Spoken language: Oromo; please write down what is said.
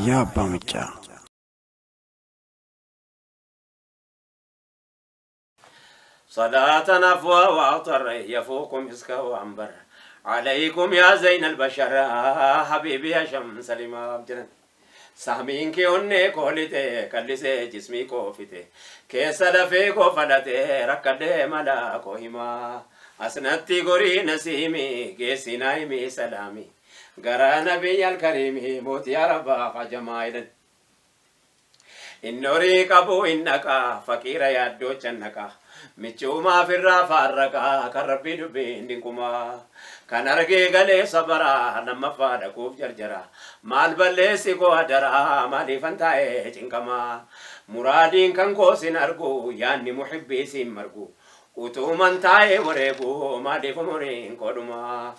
Raayyaa Abbaa Miccaa. صلاة أفوى وأطر يفوق مسك وعنبر عليكم يا زين البشر حبيبي يا شمس الإمام جنن سامين كي أني كولتي كلسي جسمي كوفتي كيس لفي كوفلتي ركدي ملا كوهما أسنتي غوري نسيمي كيسي نايمي سلامي غرا نبي الكريم موت يا رب جمايلا إنوري قبو إنك فقير يا دوچنك michuumaa firraa faarraqaa kan rabbii dubbiin dinqumaa kan argee galee sabaraa lammaffaa dhaquuf jarjara maal balleessi koo adaraa maaliifan taa'ee cinqamaa muraadiin kan koo sin argu yaanni muhibbii sin margu utuuman taa'ee wareegu maaliif umuriin kodhumaa.